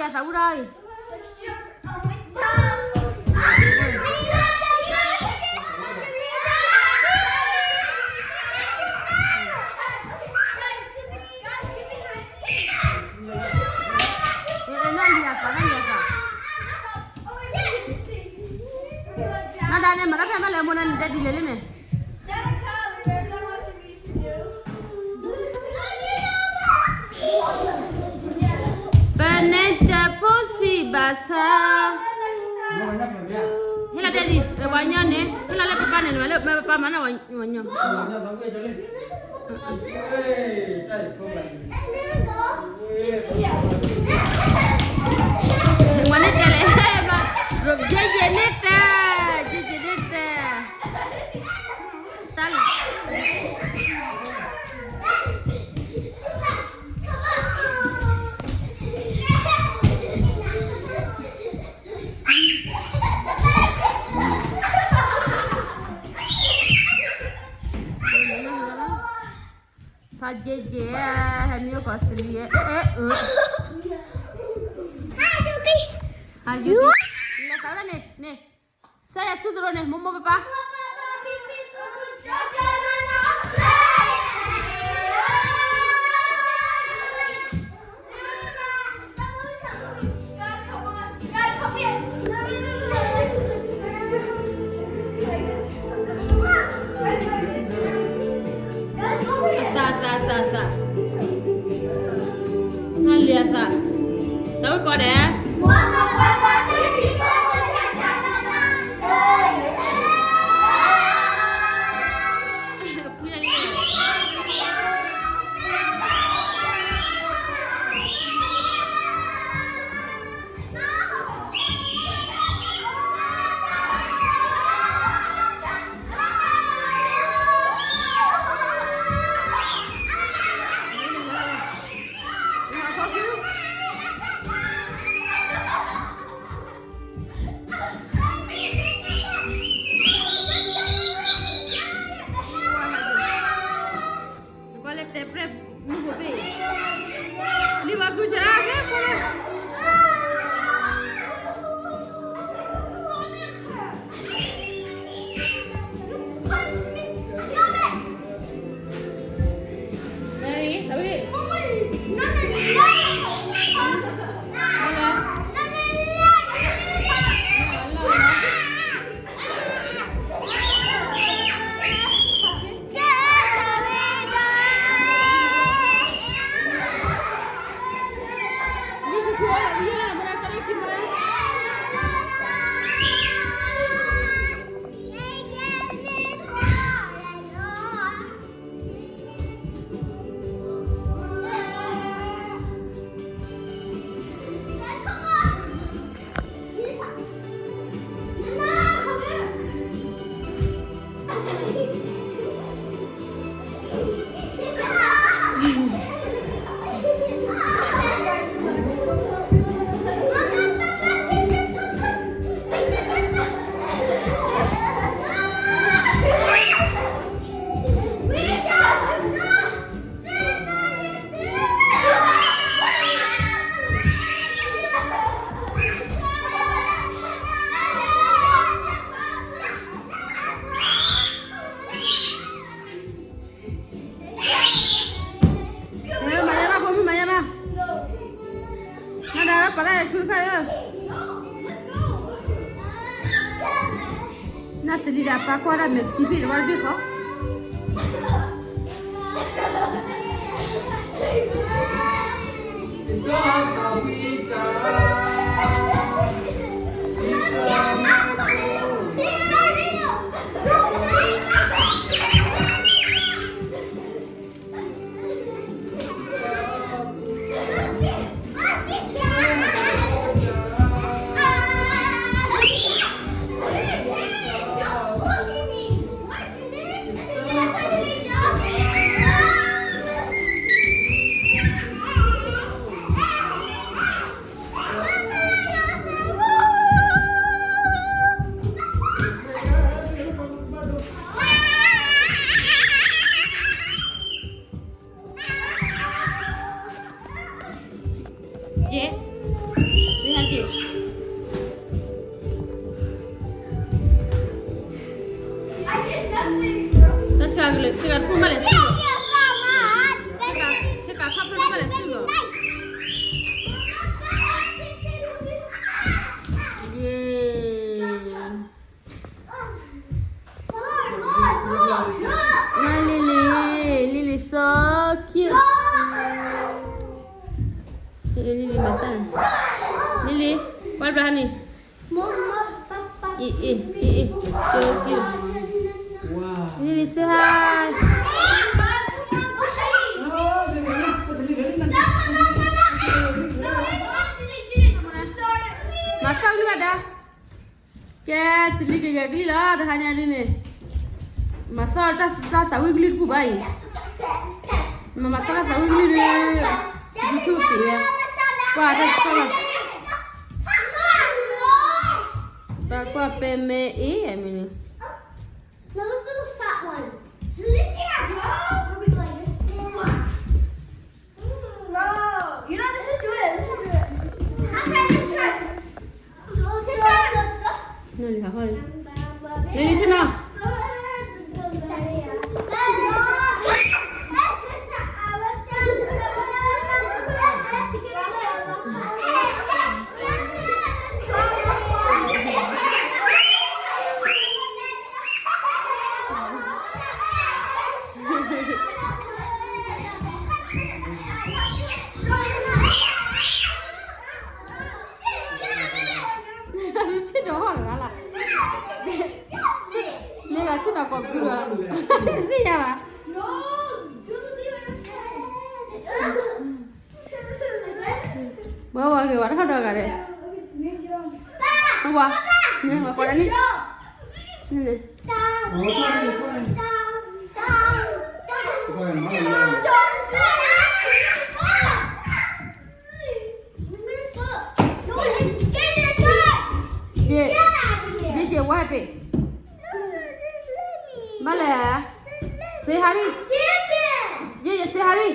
သးဝံၣ်ထီၣ်အံၤ, နီၢ်ဒါန့ၣ် မၤတၢ်ဖဲမ့ၢ်လဲၤမိၢ်န့ၣ် နတဲဒ်လဲၣ်လဲၣ်န့ၣ် ပနဲတဖိစံးဘၣ်ဆၢ, ဟ့ၣ်လီၤတဲဒ် ပှၤညီန့ၣ် ဟ့ၣ်လီၤလၢပပၢ်န့ၣ် နမၤလၢမ့ၢ်ပပၢ်မၤနီၣ်ဝဲညီ, ဝဲန့ၣ်တဲလဲၣ်, ယဲယဲန့ၣ်သၢ, ယဲယဲန့ၣ်သၢ, တၢ်လီၤ ဖးယဲယဲ, ဟဲမံအိၣ်ကီးစလံ, ဟဲအၢ, ဟးယုၢ်, လဲၤသးဝဲဒၣ်န့ၣ်, န့ၣ်, စၢ်ယဆူသရိာ်န့ၣ် မိၢ်မိၢ်ပၢ်ပၢ် အသး အသး အသး အသး, နလံၤအသး, တၢ်ဝဲကီးဒဲး, နကွၢ်လၢတဲပြဲၢ်မုၢ်ဖိဖ့ၣ်အံၤ, လံဝဲကုဆရၣ်ကဲဖိလၢ Mary, Mary. Hello. Maya ma, mami maya ma. Nada, para el curca. Na sili da pa kuada me tipi da warbi ko. Jê. တၢ်ဆှၢကလဲၤ ဆှၢကတဖုမးလဲၤဆူလီၤ. ဆှၢကခီဖျိတဖုမးလဲၤဆူလီၤ. ယ့ Lily, Lily, so cute. Lily, Lily, မၤသၣ်န့ၣ်. Lily, ကွၢ်ဘျါန့ၣ်. အ့ အ့ အ့ အ့ so cute. Lily, say hi. မၤသၣ်ကလုၢ်ဘၣ်ဒါ. ကဲ စလံက့ၤက့ၤကလံၢ်လီၤ တဟါညါဒ်န့ၣ်, မၤသီၣ်တၢ်သးဝံၣ်ကလုၢ်တပူၤဘၣ်အံၤ, မၤမၤသီၣ်တၢ်သးဝံၣ်ကလုၢ်ဒီး YouTube ပ့ၤဝဲ, ကွၢ်တၢ်သီၣ်လီၤ, ပကွၢ်ပဲမဲအ့ၣ် အမ့ၢ်န့ၣ်. No, you don't listen to it. Listen to it. Okay, let's try. Sit down. No, you have one. Lily, sit down. ဆ့ၣ်နီၤဟီၣ်လီၤလၢ်, လၢဂၤဆ့ၣ်နီၤကိးပသူလီၤ, သ့ၣ်ညါဘၣ်. ဝဲဝဲဂ့ၤဝဲတၢ်ဒီးဂၤဒဲး, ဝဲ, ဝဲကိးဒၣ်န့ၣ်, န့ၣ်, ဒ့ၣ်က့ၤဝဲပ့ၤ, ဘၣ်လဲၣ်, စ့ဟါရံ, ဒ့ၣ်က့ၤစ့ဟါရံ.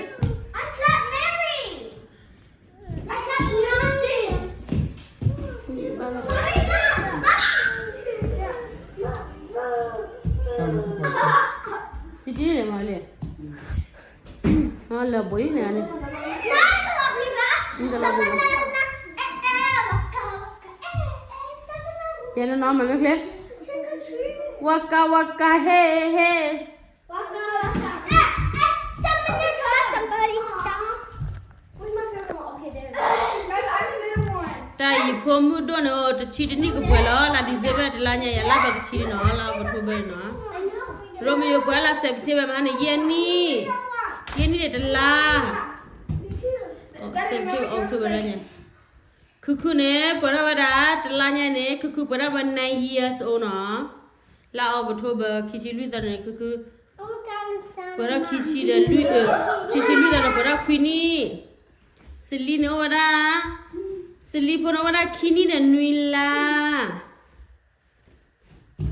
Titi ne male. Ala boi ne ane. Ndala boi. Kena na mame kle. Waka waka he he. Waka waka. Eh, eh, somebody, somebody. Where's my favorite one? Okay, there it is. Guys, I'm the middle one. တၢ်အံၤဖိမုၣ်ဒိၣ်န့ၣ် အိၣ်တဆံတနံၣ်ကပှဲၤလီၤ, လါ December တလါညါအံၤ လါဘၣ်တဆံန့ၣ်နီၤ, လါ October န့ၣ်နီၤ. ရိမ့ၤယိၤပှဲၤလါ September မဟါန့ၣ် ယဲၢ်နံၣ်, ယဲၢ်နံၣ်န့ၣ်တလါ, September, October လါညါ. ခုခုန့ၣ် ပှဲၤထီၣ်ဝဲဒၣ် တလါညါန့ၣ် ခုခုပှဲၤထီၣ်ဝဲ nine years old နီၤ. လါ October ခံဆံလွံၢ်သီန့ၣ် ခုခု ပှဲၤထီၣ်ခံဆံဒီးလွံၢ်, ခံဆံလွံၢ်သီန့ၣ် ပှဲၤထီၣ်ခွံနံၣ်. စလံန့ၣ်အိၣ်ဝဲဒၣ်, စလံဖိန့ၣ်အိၣ်ဝဲဒၣ်ခံနံၣ်ဒီးနွံလါ.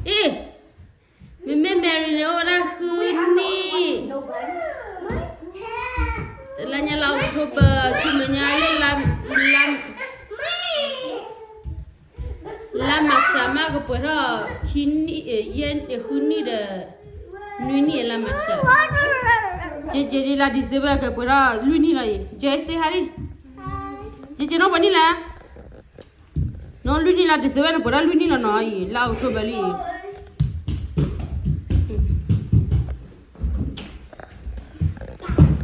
အ့, မ့မ့ၢ် Mary န့ၣ် အိၣ်ဝဲဒၣ်ဃုနံၣ်, တလါညါလါ October, ဆူမဲာ်ညါလၢ လါ, လါမၢ်ၡးမးကပှဲၤထီၣ် ခံနံၣ်, ယဲၢ်, ဃုနံၣ်ဒီး နွံနံၣ်လါမၢ်ၡး. ကက့ၤလါ December ကပှဲၤထီၣ်လွံၢ်နံၣ်လီၤအံၤ, ကဲစ့ဟါရံ. ကက့ၤနီၢ်ပှဲၤနံၣ်လဲၣ်. နီၢ်လွံၢ်နံၣ်လါ December န့ၣ် ပှဲၤဒၣ်လွံၢ်နံၣ်လီၤနီၤအံၤ, လါ October လံအံၤ.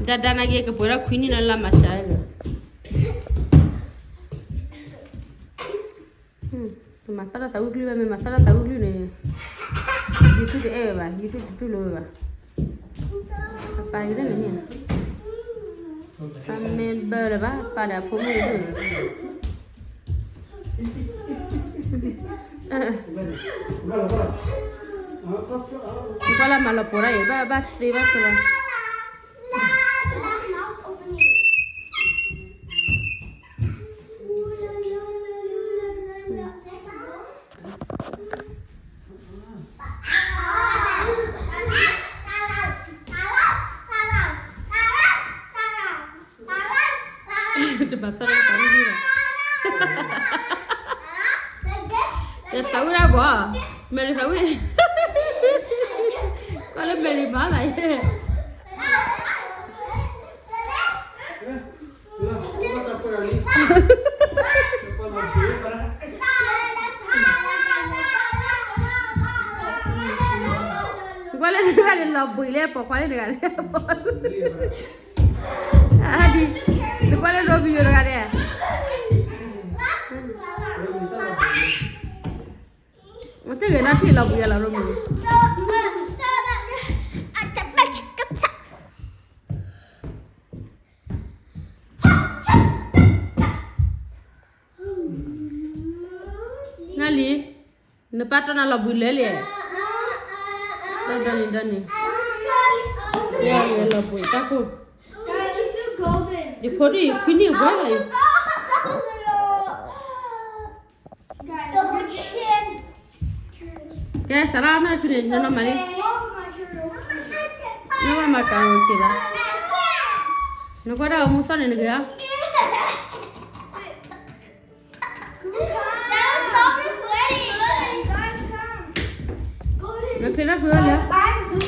ဒၣ်ဒၣ်နာ်က့ ကပှဲၤဒၣ်ခွံနံၣ်လၢလါမၢ်ၡးလီၤ. တမၤသၣ်တၢ်သးဝံၣ်ကလုၢ်ဘၣ်, မ့ၢ်မၤသၣ်တၢ်သးဝံၣ်ကလုၢ်န့ၣ် YouTube တအဲၣ်ဝဲဘၣ်, YouTube တတူၢ်လိာ်ဝဲဘၣ်. အပၢ်က့ၤတၢ်န့ၣ်န့ၣ်, အမ့ၢ်ဘၢလၢၤဘၣ်, ပၢ်ဒီးအဖိမုၣ်တဒူၣ်န့ၣ်. နကွၢ်လၢမၤလီၤပှီၤဒၣ်အံၤ ဘၣ်, ဘၣ်သ့ဘၣ်သ့လီၤ. တဘၣ်သၣ်လၢသးဝံၣ်လံဘၣ်. ယသးဝံၣ်ဒၣ်ဘီ, မဲရံၤသးဝံၣ်, ကွၢ်လၢမဲရံၤမၤသးယဲ, ကွၢ်လၢတဂၤန့ၣ် လီၤဘှံးလၢပိာ်ခွါလၢတဂၤန့ၣ်, အဒံ, နကွၢ်လၢရိမံယိၤတဂၤန့ၣ်, တဂ့ၤနီထံၣ်လီၤဘှံးယဲလီၤရိမံယိၤ နလံ, နပၢ်တီနၤလီၤဘှံးလၢလံ, ဒီနံၤဒီနံၤ, ယလီၤဘှံးတၢ်ခိၣ်, ယဖိဒံးယခွံနံၣ်ဝဲလီၤအံၤ, ကဲ စးထီၣ်နီၢ်တဖုန့ၣ် နနီၢ်မၤလံ, နဘၣ်မၤကၤအိၣ်က့ၤဘၣ်, နကွၢ်တၢ်အိၣ်မူသီၣ်န့ၣ်နဂ့ၤဧါ Dad, stop sweating. You guys come. Go to, okay, that's good, yeah. Buy me.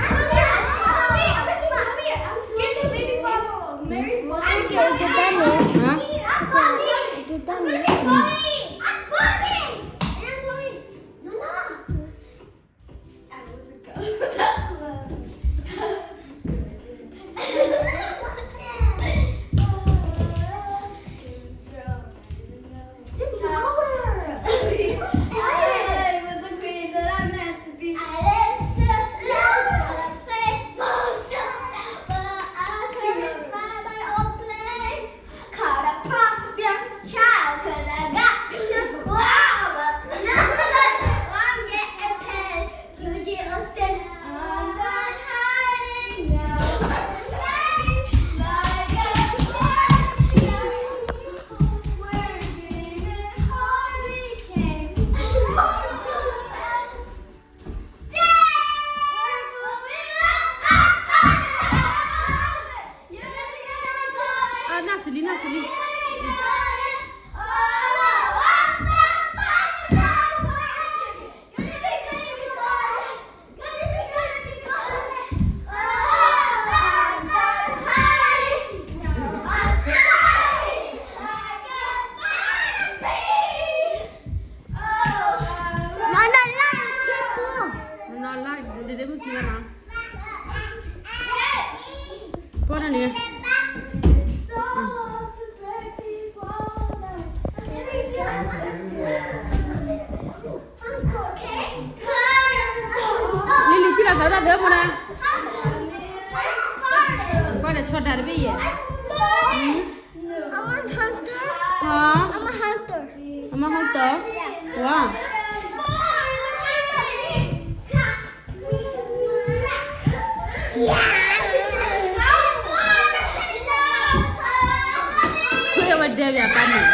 I'm here, I'm here, I'm here, I'm here. Get the baby bottle. Mary's bottle. I'm here, I'm here. Huh? I'm here. I'm here. I'm here. I'm here. And I'm sorry. No, no. I was a girl. Sit louder. I was a queen that I'm meant to be. I lived a life of a faithful son, but I couldn't find my own place. Caught a problem, child, 'cause I got to rob. Now I'm getting paid. Could you stay? I'm done hiding now. Like a clown, we're dreaming hard, we came. Dad! We're going up. အနၢ်စလံ နၢ်စလံ. ပီၢ်န့ၣ်န့ၣ်, လံလံဆံလီၤသးဝဲဒၣ်သၢမူနၤ, ပီၢ်န့ၣ်ဆီၣ်တၢ်တဘ့ၣ်ယဲၢ်, ဟါ, I'm a hunter. ဝါ. ခွံဝဲဒဲဘၣ်ပၢ်န့ၣ်.